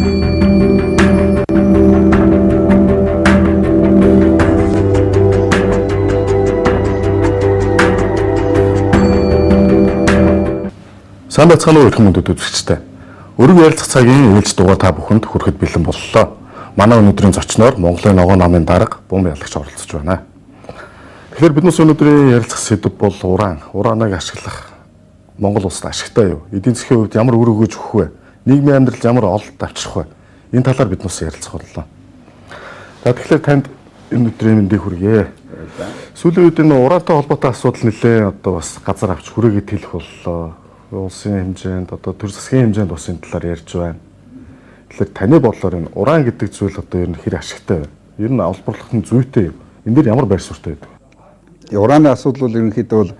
Сайн байцгаана уу эрхэм хүндэт үзэгчдээ. Өрөг ярилцах цагийн ээлж дугаар та бүхэнд хүрэхэд бэлэн боллоо. Манай өнөөдрийн зочноор Монголын ногоон намын дарга Бум Ялагч оролцож байна. Тэгэхээр биднээс өнөөдрийн ярилцах сэдэв бол уран. Урааныг ашиглах Монгол улсад ашигтай юу? Эдийн засгийн хувьд ямар үр өгөөж өгөх вэ? Нийгмийн амьдралд ямар ололт авчрах вэ? Энэ талаар биднээс ярилцах боллоо. За тэгэхээр танд энэ өдрийн мэндийг хүргье. Сүүлийн үед энэ ураантай холбоотой асуудал нэлээд одоо бас газар авч хүрээгээ тэлэх боллоо. Улсын хэмжээнд одоо төр засгийн хэмжээнд бас энэ талаар ярьж байна. Тэгэхээр таны бодлоор энэ уран гэдэг зүйл одоо ер нь хэр ашигтай вэ? Ер нь олборлох нь зүйтэй юм. Энэ дээр ямар байр суурьтай байдаг вэ? Ураны асуудал бол ерөнхийдөө бол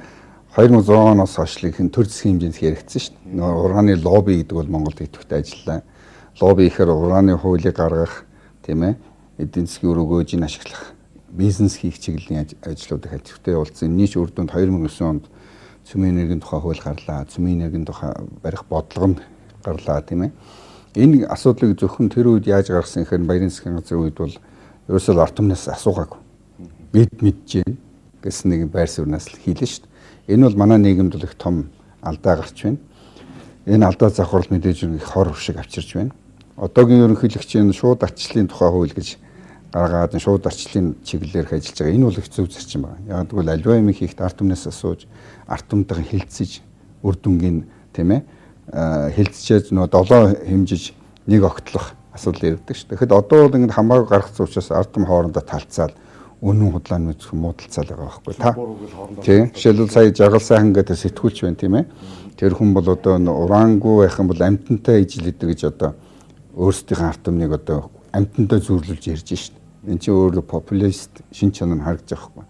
2006 оноос хойш л их төр засгийн хэмжээнд яригдсан шүү дээ. Нөгөө ураны лобби гэдэг бол Монголд идэвхтэй ажиллаа. Лобби гэхээр ураны хуулийг гаргах, тийм ээ, эдийн засгийн үр өгөөжийг ашиглах, бизнес хийх чиглэлийн ажлууд их идэвхтэй явуулсан. Энэний ч үр дүнд 2009 онд цөмийн энергийн тухай хууль гарлаа, цөмийн энергийн тухай барих бодлого нь гарлаа, тийм ээ. Энэ асуудлыг зөвхөн тэр үед яаж гаргасан гэхээр баярын засгийн газрын үед бол ерөөсөө ард түмнээс асуугаагүй. Бид мэдэж гэсэн нэг байр сууриас л хийлээ шүү дээ. Энэ бол манай нийгэмд бол их том алдаа гарч байна. Энэ алдаа завхрал мэдээж их хор хуршиг авчирч байна. Одоогийн ерөнхийлөгчийн шууд арчлалын тухай хууль гэж гаргаад шууд арчлалын чиглэлээр ажиллаж байгаа. Энэ бол их зөв зарчим байна. Яг гэвэл аливаа юм хийхэд ард түмнээс асууж, ард түмтэйгээ хилцэж, үр дүнгийн тийм ээ хилцчээд нөгөө долоо хэмжиж нэг огтлох асуудал яригддаг шүү. Тэгэхэд одоо бол ингэ хамаагүй гаргацсан учраас ард түмэн хоорондоо талцаал үнэн худлаа нь зөвхөн муудалцаал байгаа байхгүй та. Тийм. Жишээлбэл сая жаргал сайхан гэдэг сэтгүүлч байна тийм ээ. Тэр хүн бол одоо ураангүй байх юм бол амьтантай ижил идэг гэж одоо өөрсдийнхээ ард түмнийг одоо амьтантай зүйрлүүлж ярьж шин. Энд чинь өөрөө популист шин чанар нь харагдаж байгаа байхгүй.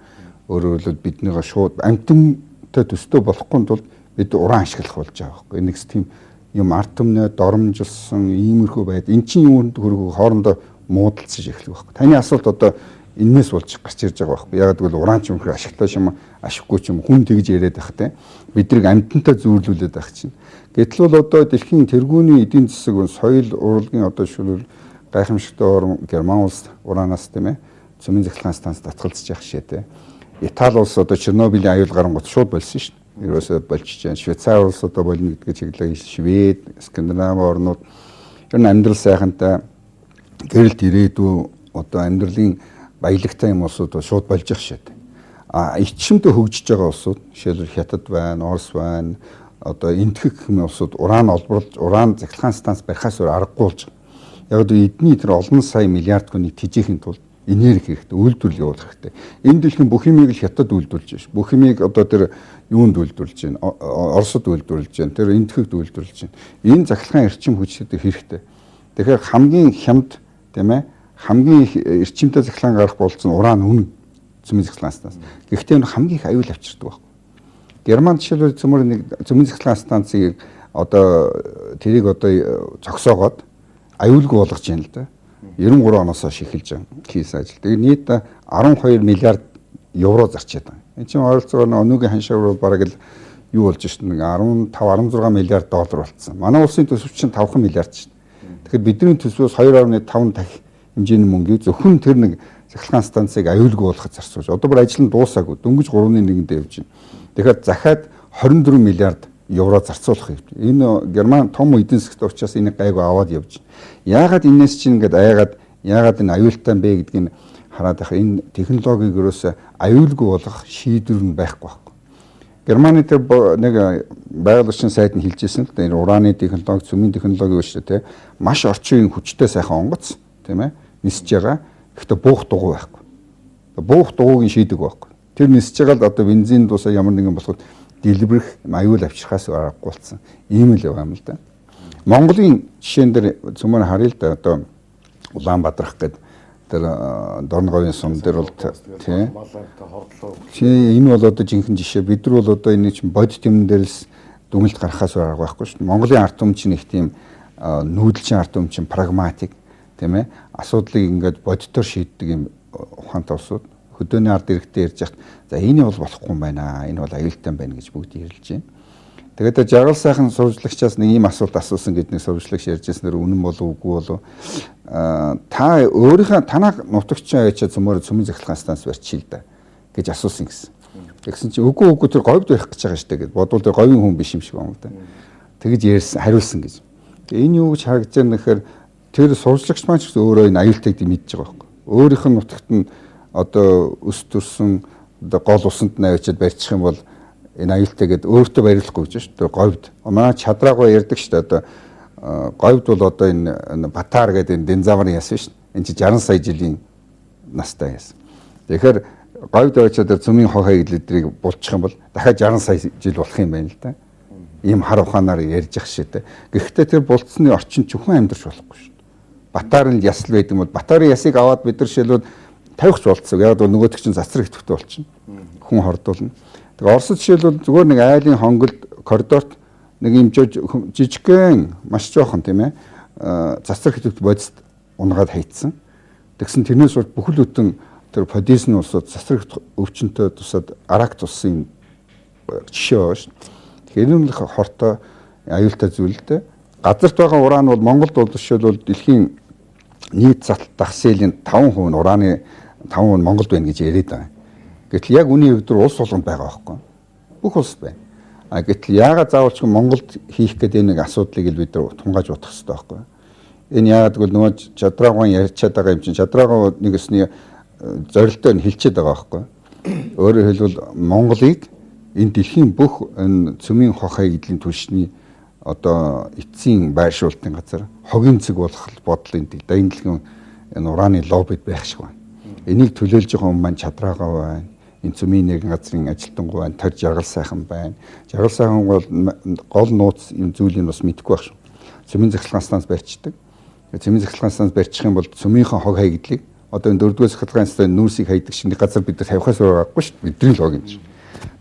Өөрөөр хэлбэл биднийгээ шууд амьтантай төстэй болохгүй тул бид уран ашиглах болж байгаа байхгүй. Энэ нэг тийм юм ард түмнээ доромжилсан иймэрхүү байд. Эн чинь юунд хөргөө хоорондоо муудалцаж эхлэх байхгүй. Таны асуулт одоо энээс болж гарч ирж байгаа байхгүй. Яг гэвэл уран ч юм хэрэг ашигтай юм ашиггүй ч юм хүн тэгж яриад байх те. Бидрийг амьтантай зүйрлүүлээд байх чинь. Гэтэл бол одоо дэлхийн тэргүүний эдийн засаг соёл урлагийн одоо шүлэл гайхамшигтай орн Герман улс ураанаас тийм ээ цөмийн цахилгаан станц татгалзаж явах шээ те. Итали улс одоо Чернобылийн аюул гарангуут шууд болсон шүү дээ. Ерөөсөө болчихж байна. Швейцар улс одоо болно гэдгээ чиглэлээ Швед, Скандинав орнууд ер нь амьдрал сайхантай гэрэлт ирээдүй одоо амьдралын баялагтай юм улсууд шууд болж явах шээ. А ичимдээ хөгжиж байгаа улсууд жишээлбэл Хятад байна, Орос байна, одоо Энэтхэг гэх мэт улсууд уран олборлож, уран цахилгаан станц барихаас өөр аргагүй болж байгаа. Яг л эдний тэр олон сая миллиард хүнийг тэжээхийн тулд энерги хэрэгтэй, үйлдвэрлэл явуулах хэрэгтэй. Энэ дэлхийн бүх юмыг л Хятад үйлдвэрлэж байна. Бүх юмыг одоо тэр юунд үйлдвэрлэж байна? Оросд үйлдвэрлэж байна. Тэр Энэтхэгт үйлдвэрлэж байна. Энэ цахилгаан эрчим хүч хэрэгтэй. Тэгэхээр хамгийн хямд тийм ээ хамгийн их эрчимтэй цахилгаан гарах болцсон уран үнэн цөмийн цахилгаан станц. Гэхдээ энэ хамгийн их аюул авчирдаг байхгүй. Герман жишээлбэл цөмөр нэг цөмийн цахилгаан станцыг одоо тэрийг одоо зогсоогоод аюулгүй болгож байна л да. 93 оноос хойш эхэлж байгаа хийсэн ажил. Тэгээ нийт 12 миллиард евро зарчаад байгаа. Энэ чинь ойролцоогоор өнөөгийн ханшаар бол бараг л юу болж шин нэг 15 16 миллиард доллар болцсон. Манай улсын төсөв чинь 5 миллиард шин. Тэгэхээр бидний төсвөөс 2.5 дахь хэмжээний мөнгийг зөвхөн тэр нэг цахилгаан станцыг аюулгүй болгоход зарцуулж. Одоо бүр ажил нь дуусаагүй. Дөнгөж 3.1-нд явж байна. Тэгэхээр захиад 24 миллиард евро зарцуулах юм. Энэ Герман том эдийн засгт учраас энийг гайгүй аваад явж байна. Яагаад энэс чинь ингээд айгаад яагаад энэ аюултай юм бэ гэдгийг хараад байх. Энэ технологиг ерөөсөө аюулгүй болгох шийдвэр нь байхгүй байхгүй. Германы тэр нэг байгаль орчин сайд нь хэлжсэн л дээ. Энэ ураны технологи, цөмийн технологи гэж шүү дээ. Маш орчин үеийн хүчтэй сайхан онгоц тийм ээ нисэж байгаа. Гэхдээ буух дугуй байхгүй. Буух дугуйг шийдэг байхгүй. Тэр нисэж байгаа л одоо бензин дуусаа ямар нэгэн болоход дэлбэрэх аюул авчирхаас аргагүй болсон. Ийм л байгаа юм л да. Монголын жишээн дээр цөмөр харъя л да. Одоо Улаанбаатарх гэдэг тэр Дорноговын сум дээр бол тий. Тий, энэ бол одоо жинхэнэ жишээ. Бид нар бол одоо энэ чинь бодит юм дээрс дүгнэлт гаргахаас арга байхгүй шүү дээ. Монголын ард түмэн чинь их тийм нүүдэлчин ард түмэн чинь прагматик тийм ээ. Асуудлыг ингээд бодитоор шийддэг юм ухаантай улсууд. Хөдөөний ард иргэдээ ярьж яхад за энэ бол болохгүй юм байна. Энэ бол аюултай юм байна гэж бүгд ярилж байна. Тэгээд жаргал сайхан сурвалжлагчаас нэг ийм асуулт асуусан гэдэг нэг сурвалжлагч ярьж ирсэн үнэн болов үгүй болов та өөрийнхөө танаа нутагчин аяачаа цөмөр цөмийн захиргааны станц барьчих л да гэж асуусан гэсэн. Тэгсэн чинь үгүй тэр говьд барих гэж байгаа шүү дээ гэд бодвол тэр говийн хүн биш юм шиг байна л да. Тэгэж ярьсан хариулсан гэж. Энэ юу гэж харагдаж байна гэхээр тэр сурвалжлагч маань ч гэсэн өөрөө энэ аюултайг мэдж байгаа байхгүй. Өөрийнх нь нутагт нь одоо өс төрсөн одоо гол усанд нь авчиад барьчих юм бол энэ аюултай гээд өөртөө бариулахгүй гэж шүү дээ. Говьд. Манай чадраагаа ярьдаг шүү дээ. Одоо говьд бол одоо энэ Батар гэдэг энэ динозаврын яс шүү дээ. Энэ чи 60 сая жилийн настай яс. Тэгэхээр говьд очиод цөмийн хог хаягдлыг булчих юм бол дахиад 60 сая жил болох юм байна л да. Ийм хар ухаанаар ярьж ах шээ. Гэхдээ тэр булцсны орчин ч хүн амьдарч болохгүй шүү дээ. Батарын ясал байдаг юм бол Батарын ясыг аваад бид нар шилбэл тавих ч болцсон. Яг бол нөгөөдөг чинь цацраг идэвхтэй болчихно. Хүн хордуулна. Тэгээ Оросд жишээлбэл зүгээр нэг айлын хонголд коридорт нэг юм жижигхэн маш жоохон тийм ээ цацраг идэвхтэй бодис унгаад хайцсан. Тэгсэн тэрнээс бол бүхэл бүтэн тэр подизм улсууд цацраг өвчнөд тусаад арак туссан юм жишээ байгаа шүү. Тэгэхээр энэ нь хортой аюултай зүйл л дээ. Газарт байгаа уран бол Монголд бол жишээлбэл дэлхийн нийт дах зээлийн 5% нь ураны 5% нь Монголд байна гэж яриад байгаа. Гэтэл яг үнийн хувьд улс болгонд байгаа байхгүй. Бүх улс байна. А гэтэл яагаад заавал ч Монголд хийх гэдэг энэ нэг асуудлыг л бид нар тунгааж утгах хэрэгтэй байхгүй. Энэ яагаад гэвэл нөгөө чадраагаан ярьчаад байгаа юм чинь чадраагаа нэг өсний зорилттой нь хилчээд байгаа байхгүй. Өөрөөр хэлбэл Монголыг энэ дэлхийн бүх энэ цөмийн хог хаягдлын түлшний одоо эцсийн байршуултын газар хогийн цэг болох бодлын энэ дэлхийн энэ ураны лоббид байх шиг байна. Энийг төлөөлж байгаа хүн маань чадраагаа байна. Энэ цөмийн нэгэн газрын ажилтнгүй байна. Тэр жаргал сайхан байна. Жаргал сайхан бол гол нууц юм зүйлийг бас мэдэхгүй байх шүү. Цөмийн захиргааны станц барьчихдаг. Цөмийн захиргааны станц барьчих юм бол цөмийнхөө хог хаягдлыг одоо энэ дөрөвдүгээр захиргааны станц нүүрсийг хайдаг шиг нэг газар бид нар тавихаас өөр аргагүй шүү. Бидний л хог юм чинь.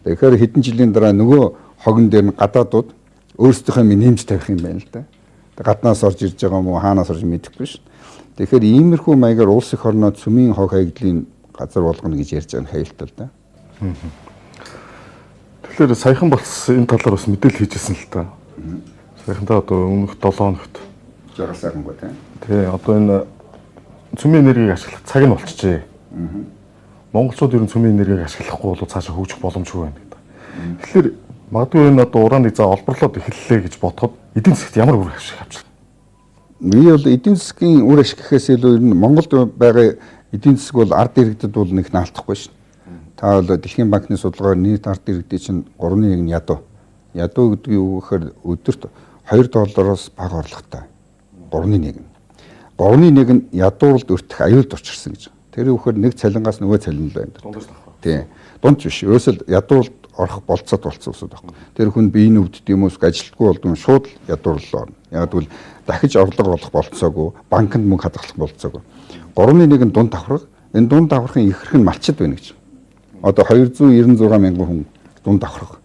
Тэгэхээр хэдэн жилийн дараа нөгөө хогон дээр нь гадаадууд өөрсдийнхөө нэмж тавих юм байна л да. Гаднаас орж ирж байгаа юм уу, хаанаас орж мэдэхгүй шүү. Тэгэхээр иймэрхүү маягаар улс эх орноо цөмийн хог хаягдлын газар болгоно гэж ярьж байгаа нь хайлтал да. Тэгэхээр саяхан болсон энэ талаар бас мэдээлэл хийжсэн л та. Саяхантаа одоо өмнөх 7 хоногт жаргал сайхангүй тийм. Тий, одоо энэ цөмийн энергийг ашиглах цаг нь болчихжээ. Монголчууд ер нь цөмийн энергийг ашиглахгүй бол цаашаа хөгжих боломжгүй байна гэдэг. Тэгэхээр магадгүй энэ одоо ураны за олборлоод эхэллээ гэж бодоход эдийн засагт ямар үр ашиг авч байна? Би бол эдийн засгийн үр ашиг гэхээс илүү ер нь Монголд байгаа эдийн засаг бол ард иргэдэд бол нэг наалтахгүй шин. Та бол Дэлхийн банкны судалгаар нийт ард иргэдийн чинь 3.1 нь ядуу. Ядуу гэдэг юу гэхээр өдөрт 2 доллароос бага орлоготой. 3.1 нь. 3.1 нь ядууралд өртөх аюулд учирсан гэж. Тэр үхээр нэг цалингаас нөгөө цалин л байна. Тийм. Дундч биш. Ерөөсөө ядууралд орох болцоод болцсон усуд байхгүй. Тэр хүн биеийн өвддөг юм уу ажилтгүй болдгоо шууд ядуурлал орно. Яг гэвэл дахиж орлого олох болцоогүй, банкнд мөнгө хадгалах болцоогүй. 3.1 нь дунд давхарга. Энэ дунд давхаргын ихэрх нь малчид байна гэж. Одоо 296 мянган хүн дунд давхарга.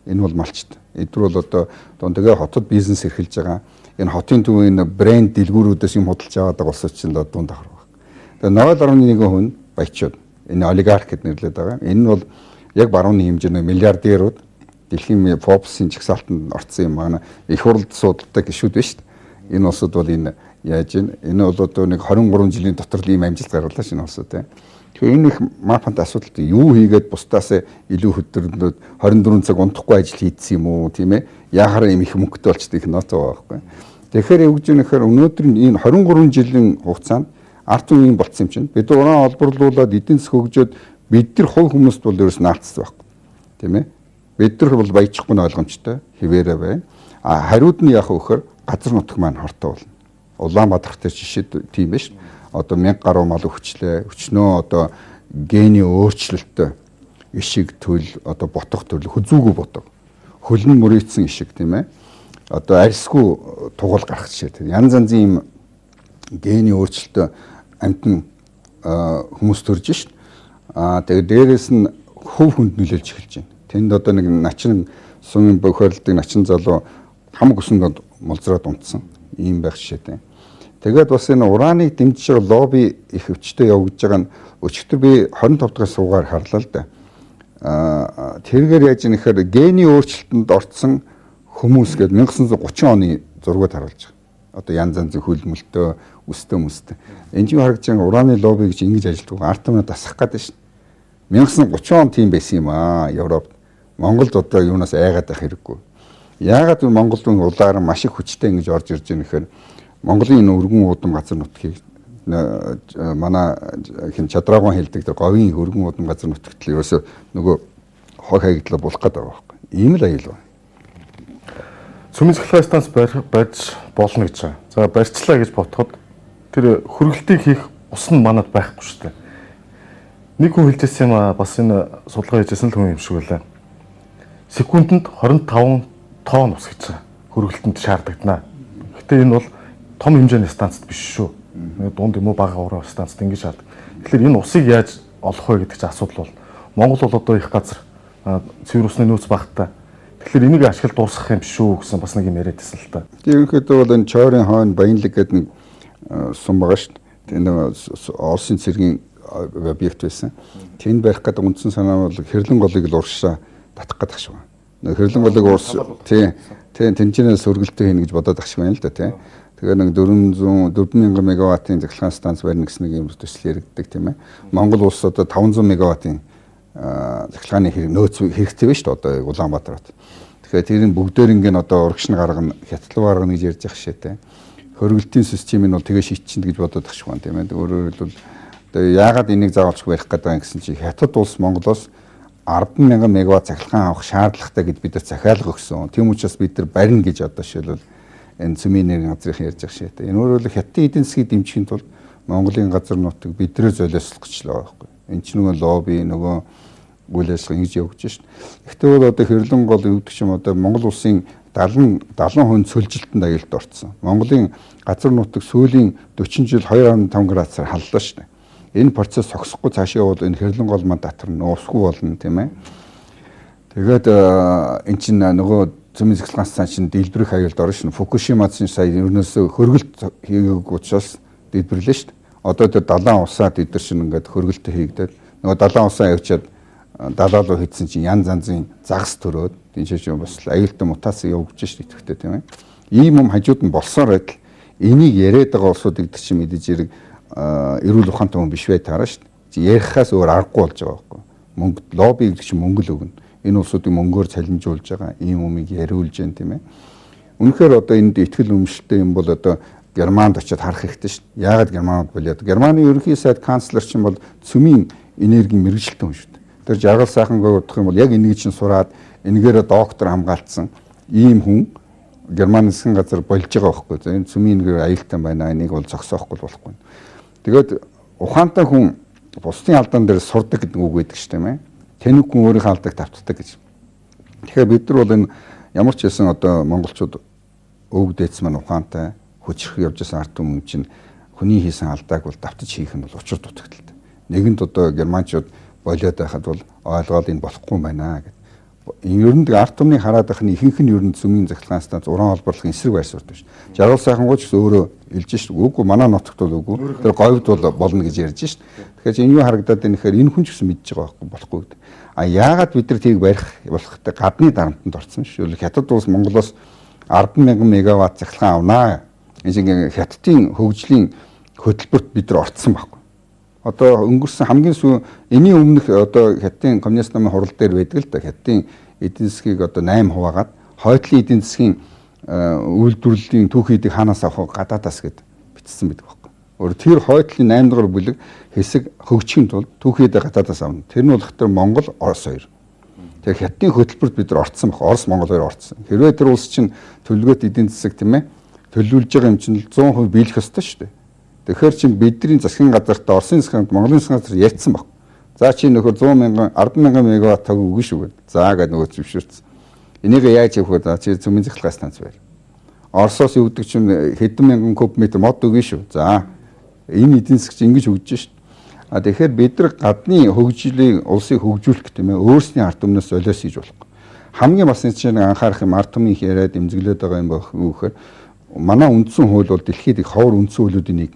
Энэ бол малчид. Эдгээр бол одоо тэгээ хотод бизнес эрхэлж байгаа. Энэ хотын төвийн брэнд дэлгүүрүүдээс юм худалдаж аваад байгаа улсууд чинь дунд давхарга. Тэгээ 0.1% нь баячууд. Энэ олигарх гэд нэрлэдэг байгаа. Энэ нь бол яг барууны хэмжээний миллиардерууд дэлхийн Forbes-ийн жагсаалтанд орсон юм байна. Их хурлд судалдаг гишүүд байна шүү дээ. Энэ улсууд бол энэ яаж ийн энэ бол одоо нэг 23 жилийн дотор л ийм амжилт гарлаа шинэ улсууд тийм. Тэгэхээр энэ их мафанд асуудалтай юу хийгээд бусдаас илүү хөдөрнөд 24 цаг унтахгүй ажил хийдсэн юм уу тийм ээ. Яхаар ийм их мөнгөтэй болчтой их ноцоо байгаа байхгүй. Тэгэхээр юу гэж юм нэхэр өнөөдөр энэ 23 жилийн хугацаанд ард түмэн болцсон юм чинь бид уран олборлуулад эдийн засаг хөгжөөд бид нар хувь хүмүүст бол ерөөс наалцсан байхгүй. Тийм ээ. Бид нар бол баяжихгүй нь ойлгомжтой хിവэрэ байна. А хариуд нь яах вэ гэхээр газар нутаг маань хортой болно. Улаанбаатар дээр жишээ тийм биш. Одоо 1000 гаруй мал өвчлээ. Өчнөө одоо гений өөрчлөлттэй ишиг төл одоо ботох төрөл хүзүүгүй ботог. Хөлн мөрийцсэн ишиг тийм ээ. Одоо арьсгүй тугал гарах жишээ тийм. Янз янзын юм гений өөрчлөлттэй амьтан хүмүүс төрж шин. Аа тэгээ дээрэс нь хөв хүнд нөлөөлж эхэлж байна. Тэнд одоо нэг начин сумын бохирлдог начин залуу хамаг өсөнд мулзраад унтсан. Ийм байх жишээтэй. Тэгээд бас энэ ураныг дэмжиж байгаа лобби их өвчтөй явагдаж байгаа нь өчигдөр би 25 дахь суугаар харлаа л да. Аа тэргээр яаж юм нэхэр гений өөрчлөлтөнд орцсон Хүмүүс гээд 1930 оны зургууд харуулж байгаа. Одоо янз янзын хөлмөлтөө, өстөө мөстөө. Энэ чинь харагдаж байгаа ураны лобби гэж ингэж ажилладаг. Ард түмнээ дасгах гэдэг шин. 1930 он тийм байсан юм аа Европт. Монголд одоо юунаас айгаад байх хэрэггүй. Яагаад вэ Монголд улаар маш их хүчтэй ингэж орж ирж байгаа нөхөр Монголын энэ өргөн уудам газар нутгийг манай хин Чадраагуун хэлдэг тэр говийн өргөн уудам газар нутагт л ерөөсөө нөгөө хог хаягдлаа булах гэдэг байгаа байхгүй. Ийм л аюул байна. Цөмийн цахилгаан станц барьж болно гэж байгаа. За барьчлаа гэж бодоход тэр хөргөлтийг хийх ус нь манад байхгүй шүү дээ. Нэг хүн хэлжсэн юм аа, бас энэ судалгаа хийжсэн л хүн юм шиг байлаа. Секундэд 25 тонн ус гэж байгаа. Хөргөлтөнд шаардлагатана. Гэтэ энэ бол том хэмжээний станцд биш шүү. Дунд юм уу бага уран станцд ингэж шаарддаг. Тэгэхээр энэ усыг яаж олох вэ гэдэг чинь асуудал бол Монгол бол одоо их газар цэвэр усны нөөц багтаа. Тэгэхээр энийг ашиглаж дуусгах юм биш үү гэсэн бас нэг юм яриад байсан л та. Тийм, ерөнхийдөө бол энэ Чойрын хойно Баянлаг гэдэг нэг сум байгаа шүү дээ. Энэ Оросын цэргийн объект байсан. Тэнд барих гэдэг үндсэн санаа бол хэрлэн голыг л урагшаа татах гэдэг шиг байна. Хэрлэн голыг урс тий тэнцэнээс сөргөлтөө хийнэ гэж бодоод ах шиг байна л да тий. Тэгээ нэг 400 4000 мегаваттын цахилгаан станц барина гэсэн нэг юм төсөл яригддаг тийм ээ. Монгол улс одоо 500 мегаваттын цахилгааны нөөц хэрэгтэй байна шүү дээ одоо Улаанбаатарт. Тэгэхээр тэр нь бүгдээр ингэ одоо урагш нь гаргана, хятад руу гаргана гэж ярьж байгаа шээ тий. Хөргөлтийн систем нь бол тэгээ шийдчихнэ гэж бодоод ах шиг байна тийм ээ. Өөрөөр хэлбэл одоо яагаад энийг заавалч барих гэдэг юм гэсэн чи хятад улс Монголоос 10,000 мегаватт цахилгаан авах шаардлагатай гэд бид нар захиалга өгсөн. Тийм учраас бид нар барина гэж одоо жишээлбэл энэ цөмийн нэрийн газрын ярьж байгаа шээ. Энэ өөрөөр хятадын эдийн засгийг дэмжихийн тулд Монголын газар нутаг бидрээ золиослох гэж л байгаа байхгүй. Энд чинь нөгөө лобби, нөгөө үйл ажиллагаа ингэж явагдаж шин. Гэхдээ бол одоо хэрлэн гол юу гэдэг чим одоо Монгол улсын 70% цөлжилтөнд аюулд орцсон. Монголын газар нутаг сүүлийн 40 жил 2.5 градусаар халлаа шин. Энэ процесс зогсохгүй цаашаа явбал энэ хэрлэн гол маань татарна, уусгүй болно тийм ээ. Тэгээд эн чинь нөгөө цөмийн цахилгаан станц чинь дэлбэрэх аюулд орно шин. Фукушима чинь сая ерөнөөсөө хөргөлт хийгээгүй учраас дэлбэрлээ шин. Одоо тэр далайн усаа тэд нар чинь ингээд хөргөлтөө хийгдээд нөгөө далайн усаа явчаад далаа руу хийдсэн чинь янз янзын загас төрөөд энэ чинь бас аюултай мутаци явагдаж шин итгэвтэй тийм ээ. Ийм юм хажууд нь болсоор байтал энийг яриад байгаа улсууд гэдэг чинь мэдээж хэрэг эрүүл ухаантай хүн биш бай таараа шүү дээ. Ярихаас өөр аргагүй болж байгаа байхгүй. Мөнгө лобби гэдэг чинь мөнгө л өгнө. Энэ улсуудыг мөнгөөр цалинжуулж байгаа ийм умыг яриулж जैन тийм ээ. Үнэхээр одоо энд итгэл үнэмшилтэй юм бол одоо Германд очиод харах хэрэгтэй шүү дээ. Яагаад Германд болоод Германы ерөнхий сайд канцлер чинь бол цөмийн энергийн мэргэжилтэн хүн шүү дээ. Тэр жаргал сайхан гоо юм бол яг энийг чинь сураад энэгээрээ доктор хамгаалцсан ийм хүн Германы засгийн газар болж байгаа байхгүй. За энэ цөмийн энерги аюултай байна. Энийг бол зогсоохгүй болохгүй. Тэгээд ухаантай хүн бусдын алдаан дээр сурдаг гэдэг үг байдаг шүү дээ, тийм ээ. Тэнэг хүн өөрийнхөө алдааг давтдаг гэж. Тэгэхээр бид нар бол энэ ямар ч хэлсэн одоо монголчууд өвөг дээдс маань ухаантай хүчрэх явж байсан ард түмэн чинь хүний хийсэн алдааг бол давтаж хийх нь бол учир дутагдaltaй. Нэгэнд одоо германчууд болиод байхад бол ойлгоод энэ болохгүй байна гэд. Ер нь ард түмнийг хараад байх нь ихэнх нь ер нь цөмийн цахилгаан станц уран холбоорлохын эсрэг байр суурьтай шүү. Жаргал сайхангуй ч гэсэн өөрөө хэлж шүү. Үгүй манай нутагт бол үгүй. Тэр говьд бол болно гэж ярьж шүү. Тэгэхээр энэ юу харагдаад байна гэхээр энэ хүн ч гэсэн мэдж байгаа байхгүй болохгүй гэдэг. А яагаад бид нар тийг барих болохтой гадны дарамтанд орсон шүү. Хятад улс Монголоос 10,000 мегаватт цахилгаан авнаа. Энэ шиг хятадын хөгжлийн хөтөлбөрт бид нар орцсон байхгүй. Одоо өнгөрсөн хамгийн сүүл энэний өмнөх одоо хятадын коммунист намын хурал дээр байдаг л да. Хятадын эдийн засгийг одоо 8 хуваагаад хойдлын эдийн засгийн үйлдвэрлэлийн түүхийдийг хаанаас авах вэ? Гадаадаас гэд бичсэн байдаг байхгүй. Өөр тэр хойдлын 8 дугаар бүлэг хэсэг хөгжихийн тулд түүхийдээ гадаадаас авна. Тэр нь болохоор Монгол, Орос хоёр. Тэгэхээр хятадын хөтөлбөрт бид нар орцсон баг. Орос, Монгол хоёр орцсон. Хэрвээ тэр улс чинь төлөвлөгөөт эдийн засаг тийм ээ төлөвлөж байгаа юм чинь 100% биелэх ёстой шүү дээ. Тэгэхээр чин бидний засгийн газарт Оросын засгийн газар, Монголын засгийн газар ярьсан баг. За чи нөхөр 100 мянган 10 мянган мегаватт таг өгнө шүү гэд. За гэд нөгөө зөвшөөрсөн. Энийг яаж явах вэ? За чи цөмийн цахилгаан станц байр. Оросоос юу гэдэг чинь хэдэн мянган куб метр мод өгнө шүү. За энэ эдийн засаг чинь ингэж хөгжиж шүү. А тэгэхээр бид нар гадны хөгжлийн улсыг хөгжүүлэх гэх юм ээ өөрсний ард түмнээс золиос хийж болохгүй. Хамгийн бас энэ чинь анхаарах юм ард түмний их яриад эмзэглээд байгаа юм байх юу гэхээр манай үндсэн хууль бол дэлхийд их ховор үндсэн хуулиудын нэг.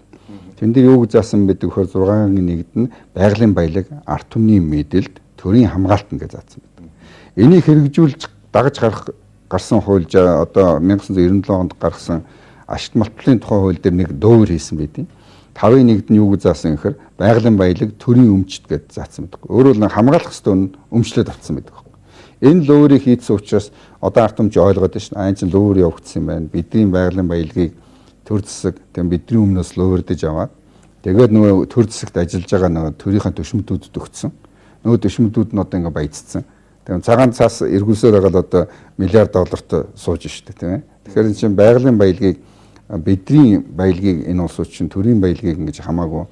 Тэн дээр юу гэж заасан байдаг вөхөр 6-ын нэгд нь байгалийн баялаг ард түмний мэдэлд төрийн хамгаалт гэж заасан байдаг. Энийг хэрэгжүүлж дагаж гарах Гарсан хууль одоо 1997 онд гаргасан ашигт малтлын тухай хууль дээр нэг дуур хийсэн байдیں۔ 5-1-д нь юу гэж заасан гэхээр байгалийн баялаг төрийн өмчт гэж заасан байдаг. Өөрөөр хэлбэл хамгаалах ёстой нь өмчлөд авцсан байдаг. Энэ лөөрийг хийсэн учраас одоо ард түмж ойлгоод байна шин. Аа энэ чинь лөөр явагдсан юм байна. Бидний байгалийн баялагийг төр засаг тийм бидний өмнөөс лөөрдөж аваад тэгээд нөгөө төр засагт ажиллаж байгаа нөгөө төрийнхээ төшмөдүүдэд өгцсөн. Нөгөө төшмөдүүд нь одоо ингээ баяцсан. Тэгээд цагаан цаас эргүүлсээр байгаа л одоо миллиард долларт сууж штэ тийм ээ. Тэгэхээр энэ чинь байгалийн баялагийг бидний баялагийг энэ улсууд чинь төрийн баялагийг ингэж хамаагүй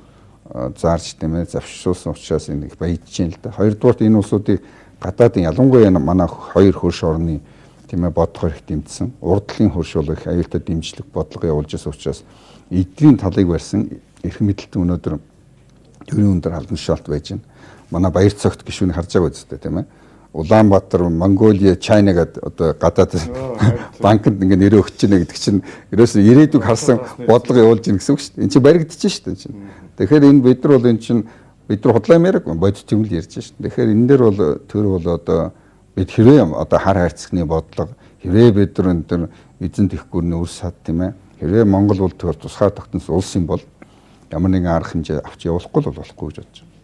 зарж тийм ээ завшруулсан учраас энэ их баяжж байна л да. Хоёрдугаарт энэ улсуудыг гадаадын ялангуяа манай хоёр хөрш орны тийм ээ бодлогоор их дэмжсэн. Урдлын хөрш бол их аюултай дэмжлэг бодлого явуулж байсан учраас эдний талыг барьсан эрх мэдэлт өнөөдөр төрийн өндөр албан тушаалт байж байна. Манай баяр цогт гишүүнийг харж байгаа үстэй тийм ээ. Улаанбаатар, Монголиа, Чайна гэдэг одоо гадаад банкнд ингээ нэрээ өгч чинь гэдэг чинь ерөөсөө ирээдүг харсан бодлого явуулж гин гэсэн үг шүү дээ. Энд чинь баригдчихэж шүү дээ энэ чинь. Тэгэхээр энэ бид нар бол энэ чинь бид нар худлаа юм яриаг бодит юм л ярьж шүү дээ. Тэгэхээр энэ дээр бол төр бол одоо бид хэрвээ одоо хар хайрцагны бодлого хэрвээ бид нар энэ төр эзэн тэхгүүрний үр сад тийм ээ. Хэрвээ Монгол бол төр тусгаар тогтносон улс юм бол ямар нэгэн арга хэмжээ авч явуулахгүй л болохгүй гэж бодож байна.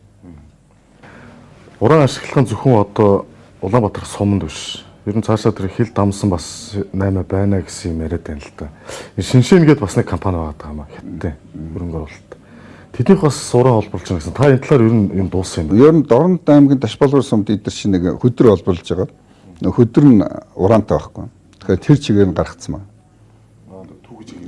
Уран ашиглах нь зөвхөн одоо Улаанбаатар суманд биш. Ер нь цаашаа тэр хил дамсан бас 8 байна гэсэн юм яриад байна л да. Энэ Шиншин гээд бас нэг компани байгаа юм а хятадын хөрөнгө оруулалт. Тэднийх бас уран холборлож байгаа гэсэн. Та энэ талаар ер нь юм дууссан юм байна. Ер нь Дорнод аймгийн Ташбалгуур сумд эдэр чинь нэг хөдөр холборлож байгаа. Хөдөр нь ураантай байхгүй. Тэгэхээр тэр чигээр нь гаргацсан байна.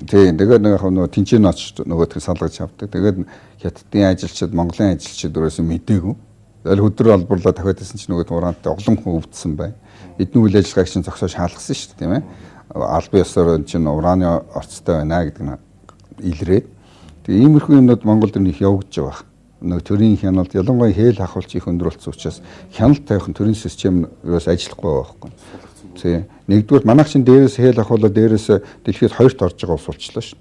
Тийм. Тэгээд нэг яг нөгөө тэнцэн очиж нөгөөх нь салгаж авдаг. Тэгээд хятадын ажилчид, Монголын ажилчид өрөөсөн мдээгүй. Тэгэл хөдөр олборлоо дахиад исэн чинь нөгөө ураантай олон хүн өвдсөн байна. Эдний үйл ажиллагааг чинь зогсоож хаалгасан шүү дээ, тийм ээ. Албан ёсоор энэ чинь урааны орцтой байна гэдэг нь илрээд. Тэгээ иймэрхүү юмнууд Монголд их явагдаж байгаа. Нөгөө төрийн хяналт ялангуяа хээл хахуулч их өндөр болсон учраас хяналт тавих нь төрийн систем ерөөс ажиллахгүй байгаа байхгүй. Тийм. Нэгдүгээр манайх чинь дээрээс хээл ахуулаад дээрээс дэлхийд хоёрт орж байгаа улс болчлоо шүү.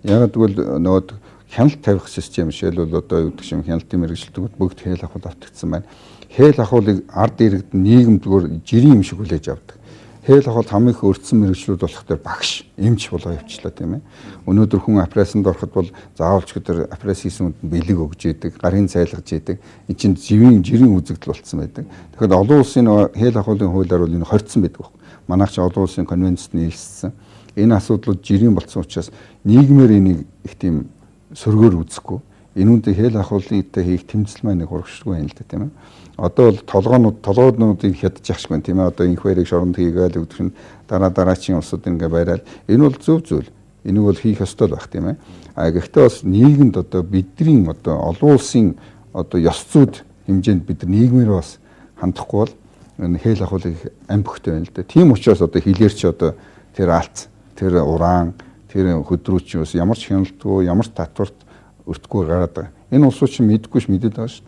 Яг тэгвэл нөгөө хяналт тавих систем жишээлбэл одоо юу гэдэг чинь хяналтын мэргэжилтнүүд бүгд хээл ахуул автагдсан байна. Хээл ахуулыг ард иргэд нийгэм зүгээр жирийн юм шиг хүлээж авдаг. Хээл ахуул хамгийн их өртсөн мэргэжлүүд болох дээр багш, эмч болоо явчлаа тийм ээ. Өнөөдөр хүн операцанд ороход бол заавалч гэдэг операц хийсэн хүнд бэлэг өгж идэг, гарын цайлгаж идэг. Энэ чинь живийн жирийн үзэгдэл болцсон байдаг. Тэгэхээр олон улсын хээл ахуулын хуулиар бол энэ хорьцсон байдаг байхгүй. Манайх ч олон улсын конвенцэд нийлсэн. Энэ асуудлууд жирийн болцсон учраас нийгмээр энийг их тийм сөргөөр үзэхгүй. Энэ үүнтэй хээл ахуулынтай хийх тэмцэл маань нэг урагшгүй байна л да тийм ээ. Одоо бол толгоонуудыг хядчих ашгүй тийм ээ. Одоо инх баярыг шоронд хийгээл өгдөх нь дараа дараачийн улсууд ингээ бариад энэ бол зөв зүйл. Энийг бол хийх ёстой л байх тийм ээ. А гэхдээ бас нийгэмд одоо бидний одоо олон улсын одоо ёс зүйд хэмжээнд бид нийгмээр бас хандахгүй бол энэ хээл ахуулыг ам бөхтэй байна л да. Тийм учраас одоо хилээр чи одоо тэр алц, тэр уран, тэр хөдрүүч бас ямар ч хяналтгүй, ямар ч татварт өртөхгүй гараад байгаа. Энэ улсууд чинь мэдгүй ш мэдээд байгаа ш.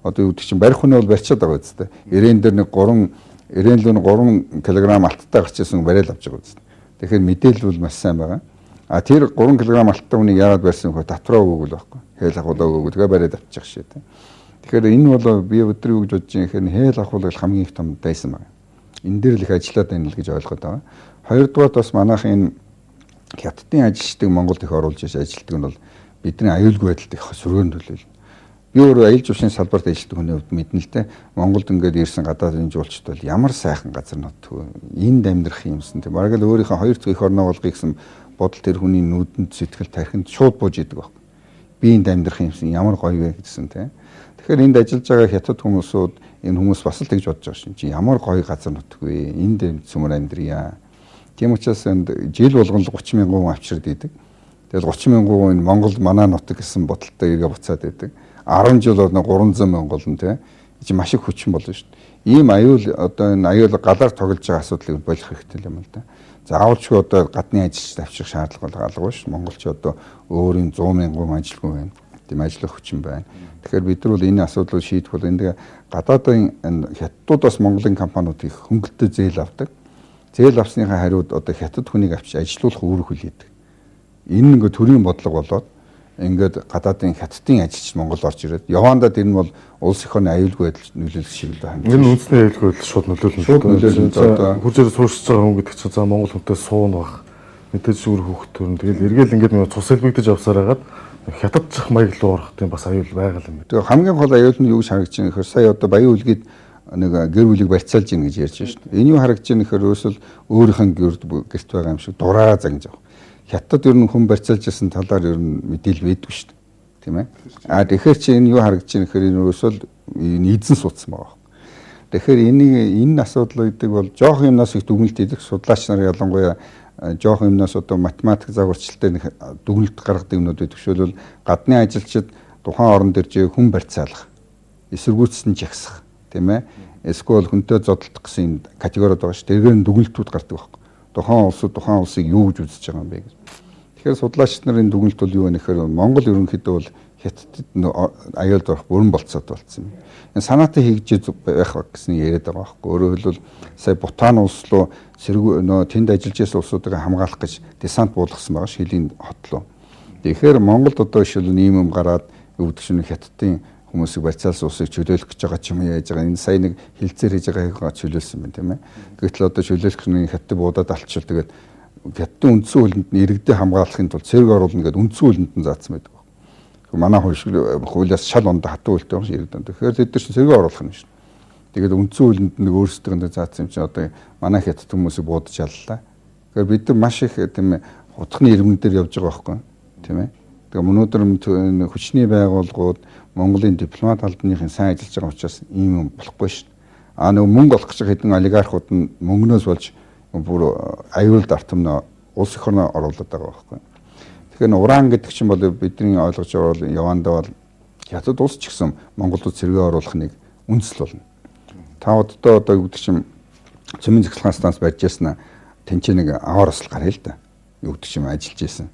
Одоо юу гэдэг чинь барих хүний бол барьчаад байгаа үстэй. Ирээн дээр нэг 3 ирээн лүү 3 кг алттай гарч ирсэн барайл авч байгаа үстэй. Тэгэхээр мэдээлэл бол маш сайн байгаа. А тэр 3 кг алттай хүнийг яагаад барьсан вэ? Татвараа өгөөгүй л байхгүй. Хээл ахуулаа өгөөгүй. Тэгээ бариад авчих шээ тэ. Тэгэхээр энэ бол би өдөр юу гэж бодож байгаа юм гэхээр хээл ахуулал хамгийн их том дайсан байна. Энэ дээр л их ажиллаад байна л гэж ойлгоод байгаа. Хоёрдугаар бас манайх энэ хятадын ажилчдыг Монголд их оруулж иж ажилтдаг нь бол бидний аюулгүй байдалд их сөргөөр нөлөөлнө. Би өөрөө аялал жуулчлалын салбарт ажилладаг хүний хувьд мэднэ л дээ. Монголд ингээд ирсэн гадаадын жуулчд бол ямар сайхан газар нутг вэ? Энд амьдрах юмсан тийм. Бараг л өөрийнхөө хоёр дахь эх орноо болгоё гэсэн бодол тэр хүний нүдэнд сэтгэл тархинд шууд бууж идэг баг. Би энд амьдрах юмсан ямар гоё вэ гэсэн тийм. Тэгэхээр энд ажиллаж байгаа хятад хүмүүсүүд энэ хүмүүс бас л тэгж бодож байгаа шин. Чи ямар гоё газар нутг вэ? Энд цөмөр амьдрья. Тийм учраас энд жил болгон л 30 мянган хүн авчирд идэг. Тэгэл 30 мянган хүн Монгол манай нутаг гэсэн бодолтой эргээ буцаад идэг. 10 жил бол 300 мянга болно тийм. Чи маш их хүчин болно шүү дээ. Ийм аюул одоо энэ аюул галаар тоглож байгаа асуудлыг болох хэрэгтэй юм л да. Заавалчгүй одоо гадны ажилчид авчрах шаардлага бол алгүй шүү. Монголч одоо өөрийн 100 мянган ажилгүй байна. Тийм ажиллах хүчин байна. Тэгэхээр бид нар бол энэ асуудлыг шийдэх бол энэ гадаадын хятадууд бас Монголын компаниуд их хөнгөлөлтөй зээл авдаг. Зээл авсныхаа хариуд одоо хятад хүнийг авчиж ажилуулах үүрэг хүлээдэг. Энэ ингээ төрийн бодлого болоод Ингээд гадаадын хятадын ажилч Монгол орж ирээд явандаа тэр нь бол улс эх орны аюулгүй байдал нөлөөлөх шиг л байна. Энэ үндэсний аюулгүй байдал шууд нөлөөлнө. Шууд нөлөөлнө. Одоо хуржээр суурьшиж байгаа хүн гэдэг чинь за Монгол хүнтэй суун байх. Мэдээж шүүр хүүхд төрн. Тэгэл эргээл ингээд нэг цус элбэгдэж явсаар хагаад хятадчих маяг руу орох тийм бас аюул байгаа юм байна. Тэгээ хамгийн гол аюул нь юу гэж харагдаж байна гэхээр сая одоо Баян үлгийд нэг гэр бүлийг барьцаалж гин гэж ярьж байна шүү дээ. Энэ юу харагдаж байна гэхээр өөрөөсөө өөрийнх нь гэрт байгаа юм шиг дураа загнаж явах. Хятад ер нь хүн барьцаалж ирсэн талаар ер нь мэдээлэл байдгүй шүү дээ. Тийм ээ. А тэгэхээр чи энэ юу харагдаж байна гэхээр энэ өөрөөсөө энэ эзэн суудсан байгаа байхгүй. Тэгэхээр энийг энэ асуудал гэдэг бол жоох юмнаас их дүгнэлт хийдэг судлаач нар ялангуяа жоох юмнаас одоо математик загварчлалтай нэг дүгнэлт гаргадаг юмнууд байдаг. Жишээлбэл гадны ажилчид тухайн орон дээр жиг хүн барьцаалах, эсэргүүцсэн жагсах, тийм ээ. Эсвэл хүнтэй зодтолдох гэсэн юм категориуд байгаа шүү. Тэргээр нь дүгнэлтүүд гардаг байхгүй. Тухайн улсууд тухайн улсыг юу гэж үзэж байгаа юм бэ гэж. Тэгэхээр судлаачид нарын дүгнэлт бол юу вэ гэхээр Монгол ерөнхийдөө бол хятадд аюулд орох бүрэн болцоод болсон юм. Энэ санаатай хийж байх гэсэн яриад байгаа байхгүй. Өөрөөр хэлбэл сая Бутан улс руу сэргүү нөө тэнд ажиллаж байсан улсуудыг хамгаалах гэж десант буулгасан байгаа шилийн хот руу. Тэгэхээр Монголд одоо жишээлбэл ийм юм гараад өвдөг шөнө хятадын хүмүүсийг барьцаалсан улсыг чөлөөлөх гэж байгаа ч юм яаж байгаа. Энэ сая нэг хилцээр хийж байгаа чөлөөлсөн байна тийм ээ. Гэтэл одоо чөлөөлөх нь хятад буудаад алчвал тэгээд хятадын үндсэн хөлөнд нь иргэдийг хамгаалахын тулд цэрэг оруулна гэдээ үндсэн хөлөнд нь заасан байдаг. Манай хуулиас шал ондоо хатуу хөлтэй юм шиг иргэд. Тэгэхээр тэд нар чинь цэрэг оруулах юм шин. Тэгээд үндсэн хөлөнд нэг өөрсдөө заасан юм чинь одоо манай хятад хүмүүсийг буудаж яллаа. Тэгэхээр бид нар маш их тийм хутганы иргэн дээр явж байгаа байхгүй тийм ээ. Тэгээ өнөөдөр хүчний байгууллагууд Монголын дипломат албаныхын сайн ажиллаж байгаа учраас ийм юм болохгүй шин. А нөгөө мөнгө олох гэж хэдэн олигархууд нь мөнгнөөс болж бүр аюулд артамнаа улс эх орноо оруулаад байгаа байхгүй. Тэгэхээр уран гэдэг чинь бол бидний ойлгож байгаа бол явандаа бол хятад улс ч гэсэн Монголд цэргээ оруулах нэг үндэслэл болно. Та оддоо одоо юу гэдэг чинь цөмийн цэцлэгийн станц барьж яснаа тэнцээ нэг аваар осол гараа л да. Юу гэдэг чинь ажиллаж исэн.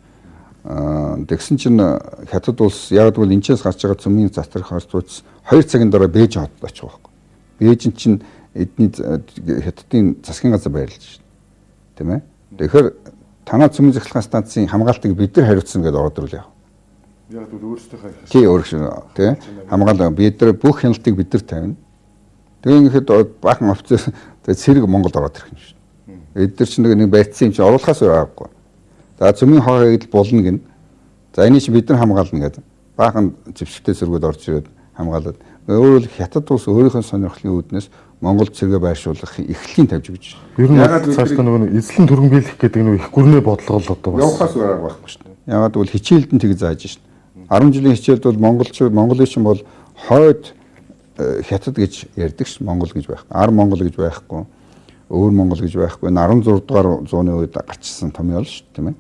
Тэгсэн чинь хятад улс яг бол энэчээс гарч байгаа цөмийн затрах харцууц 2 цагийн дараа Бээжин хотод очих байхгүй. Бээжин чинь эдний хятадын засгийн газар байрлаж шин. Тийм ээ. Тэгэхээр танаа цөмийн цэцлэгийн станцын хамгаалтыг бид нар хариуцсан гэдээ ороод ирвэл яах вэ? Яг л өөрсдийнхөө тий өөрөөр тий хамгаалал бид нар бүх хяналтыг бид нар тавина. Тэгээ ингээд баахан офицер цэрэг Монголд ороод ирэх юм шин. Эд нар чинь нэг барьцсан юм чинь оруулахаас өөр аргагүй. За цөмийн хоогыг л булна гин. За энийг чи бид нар хамгаална гэдэг. Баахан зэвсэгтэй цэргүүд орж ирээд хамгаалаад. Өөрөөр хятад улс өөрийнхөө сонирхлын үүднээс Монгол цэргээ байршуулах эхлэлийн тавьж өгч. Ер нь цаашдаа нөгөө эзлэн төрөн биелэх гэдэг нөгөө их гүрний бодлого л одоо бас явахаас өөр арга байхгүй шүү дээ. Ягаад гэвэл хичээлд нь тэг зааж шин. 10 жилийн хичээлд бол монголчууд Монголын чинь бол хойд хятад гэж ярьдаг ш Монгол гэж байхгүй. Ар Монгол гэж байхгүй. Өөр Монгол гэж байхгүй. 16 дугаар зууны үед гарчсан томьёо л шүү дээ, тийм ээ.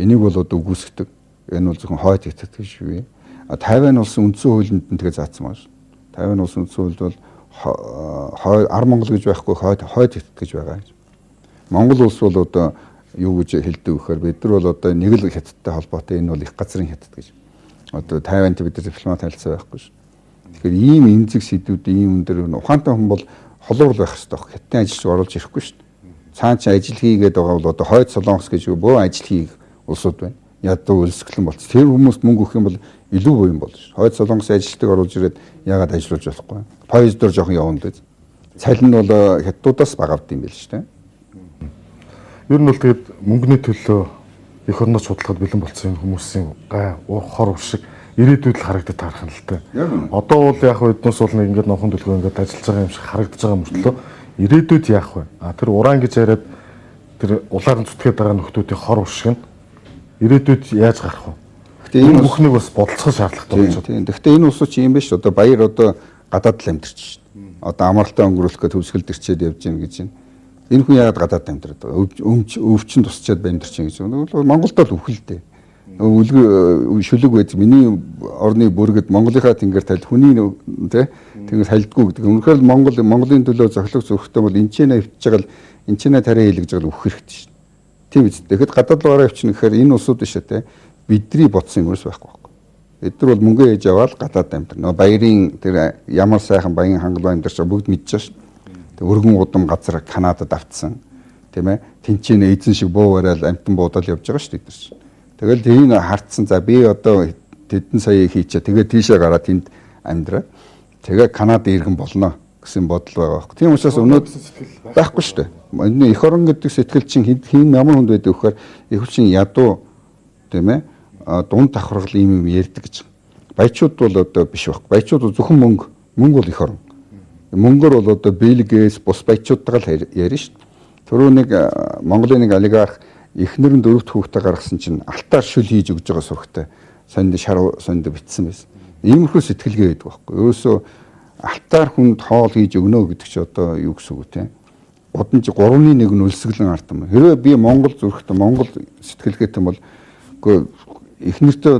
Энийг бол одоо үгүйсгдэг. Энэ бол зөвхөн хойд хятад гэж бий. А Тайвань улсын үндсэн хуулинд нь тэгээ заасан байна шүү. Тайвань улсын үндсэн хуульд бол хойд ар Монгол гэж байхгүй, хойд хятад гэж байгаа. Монгол улс бол одоо юу гэж хэлдэг вэхээр бид нар бол одоо нэг л хятадтай холбоотой, энэ бол их газрын хятад гэж. Одоо Тайваньтай бид нар дипломат харилцаа байхгүй шүү. Тэгэхээр ийм эмзэг сэдвүүд ийм өндөр ухаантай хүн бол холуурл байх хэрэгтэй баг. Хятадын ажилч оруулж ирэхгүй шүү дээ. Цаан чи ажил хийгээд байгаа бол одоо хойд Солонгос гэж бөө ажил хийх улсууд байна. Ядуу өлсгөлэн болц. Тэр хүмүүст мөнгө өгөх юм бол илүү буян болно шүү. Хойд Солонгос ажилтныг оруулж ирээд яагаад ажиллуулж болохгүй. Поездоор жоохон явна л. Цалин нь бол хятадуудаас бага авд юм байл шүү дээ. Ер нь бол тэгээд мөнгөний төлөө эх орноо судлахад бэлэн болсон хүмүүсийн гай хор уршиг ирээдүйд л харагдаж таарах нь л дээ. Одоо бол яг эднээс бол нэг ингээд номхон төлгөө ингээд ажиллаж байгаа юм шиг харагдаж байгаа мөртлөө ирээдүйд яах вэ? А тэр уран гэж яриад тэр улаар нь зүтгээд байгаа нөхдүүдийн хор уршиг нь ирээдүйд яаж гарах вэ? Гэтэ энэ бүхнийг бас бодолцох шаардлагатай болж байна. Тийм. Гэхдээ энэ улсууд чи юм биш. Одоо баяр одоо гадаад л амьдарч шин. Одоо амралтаа өнгөрүүлэх гээд төвсгөлд ирчээд явж гин гэж байна. Энэ хүн яагаад гадаад амьдраад байгаа? Өвчин тусчаад амьдарч гэж. Монголд л үхэл дээ. Үлгэр шүлэг байж миний орны бүргэд Монголынхаа тэнгэр таль хүний тий тэнгэр хальдгүй гэдэг. Үнэхээр Монгол Монголын төлөө зохилох зүрхтэй бол энэ ч нэ өвчж байгаа л энэ ч нэ тариа хийлгэж байгаа л үхэх хэрэгтэй шин. Тийм биз. Тэгэхэд гадаад руу явчихна гэхээр энэ улсууд биш ээ тий. Бидний бодсон юм ерөөс байхгүй байхгүй. Бид нар бол мөнгө ээж аваад гадаад амьдрна. Нөгөө баярын тэр ямар сайхан баян хангалуун амьдарч байгаа бүгд мэдж байгаа шин. Тэг өргөн удам газар Канадад автсан. Тийм ээ. Тэнцэнэ эзэн шиг буу бараал амтан буудаал явж байгаа шүү дээ бид нар. Тэгэл тэрийг хардсан. За би одоо Тэдэн сая хийчээ. Тэгээ тийшээ гараад тэнд амьдраа. Тэгээ Канада иргэн болно гэсэн бодол байгаа байхгүй. Тийм учраас өнөөдөр байхгүй шүү дээ. Энэ эх орон гэдэг сэтгэл чинь хэн ямар хүнд байдаг вэхээр ихэвчлэн ядуу тийм ээ дунд давхаргал ийм юм ярьдаг гэж. Баячууд бол одоо биш байхгүй. Баячууд зөвхөн мөнгө. Мөнгө бол эх орон. Мөнгөөр бол одоо Билл Гейтс бус баячуудтайгаа л ярина шүү дээ. Түрүү нэг Монголын нэг олигарх эхнэр нь дөрөвт хүүхдээ гаргасан чинь алтаар шүл хийж өгж байгаа сурагтай сонд шар сонд битсэн байсан. Иймэрхүү сэтгэлгээ байдаг байхгүй. Ерөөсөө алтаар хүнд хоол хийж өгнө гэдэг чи одоо юу гэсэн үг те? Гудамж 3-ны 1 нь өлсгөлэн ард юм. Хэрвээ би Монгол зүрхтэй Монгол сэтгэлгээтэй бол үгүй эхнэртээ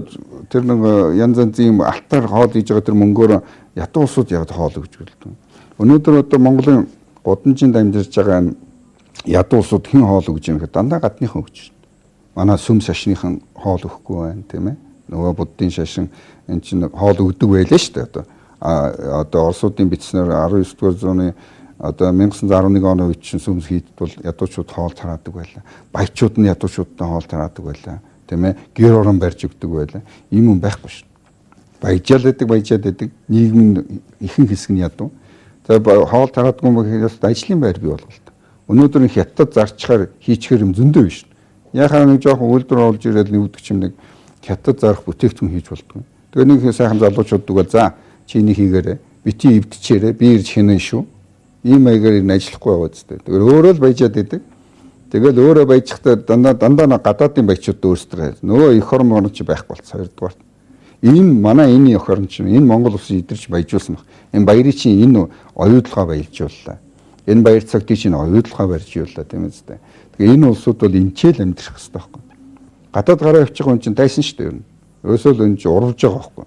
тэр нэг янз янзын алтаар хоол хийж байгаа тэр мөнгөөр ятан улсууд яг хоол өгч гэлдэг. Өнөөдөр одоо Монголын гудамжинд амьдарч байгаа ядуу улсууд хэн хоол өгж юм гэхэд дандаа гадныхан өгч байна. Манай сүм шашныхан хоол өгөхгүй байна, тийм ээ. Нөгөө буддын шашин эн чинь хоол өгдөг байлаа шүү дээ одоо. Одоо Оросуудын бичснээр 19 дугаар зууны одоо 1911 оны үед чинь сүмс хийдд бол ядуучууд хоол тараадаг байлаа. Баячууд нь ядуучуудтай хоол тараадаг байлаа. Тийм ээ. Гэр орон барьж өгдөг байлаа. Ийм юм байхгүй шүү. Баяжаал байдаг, баяжаад байдаг. Нийгэм нь ихэнх хэсэг нь ядуу. За хоол тараадгүй юм гэхээр ажлын байр бий болголт. Өнөөдөр хятад зарчхаар хийчихэр юм зөндөө биш. Яхаа нэг жоохон үйлдвэр олж ирээд нүдг чим нэг хятад зарах бүтээгдэхүүн хийж болдгоо. Тэгээ нэг сайхан залуучууд дугаа за чи энийг хийгээрэй. Бити эвдчихээрэй. Би ирж хинэн шүү. Ийм маягаар энэ ажиллахгүй байгаа зү. Тэгэхээр өөрөө л баяжаад идэг. Тэгэл өөрөө баяжихдаа дандаа гадаадын баячууд өөрсдөө нөгөө эх орон морон чи байхгүй болцсон хоёрдугаар. Энэ манай энэ эх орон чинь энэ Монгол улсын идэрч баяжуулсан баг. Энэ баярыг чинь энэ оюутлогоо баялжууллаа. Энэ баяр цагтыг чинь оюутлогоо барьжууллаа тийм үстэй. Тэгээ энэ улсууд бол энчээл амьдрах хэрэгтэй байхгүй. Гадаад гараа явчих хүн чинь тайсан шүү дээ ер нь. Ерөөсөө л энэ чинь урвж байгаа байхгүй.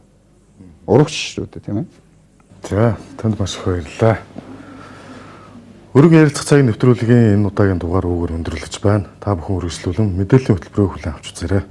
Урвч шүү дээ тийм ээ. За танд маш их баярлалаа. Өргөн ярилцах цагийн нэвтрүүлгийн энэ удаагийн дугаар үүгээр өндөрлөж байна. Та бүхэн үргэлжлүүлэн мэдээллийн хөтөлбөрөөр хүлээн авч үзээрэй.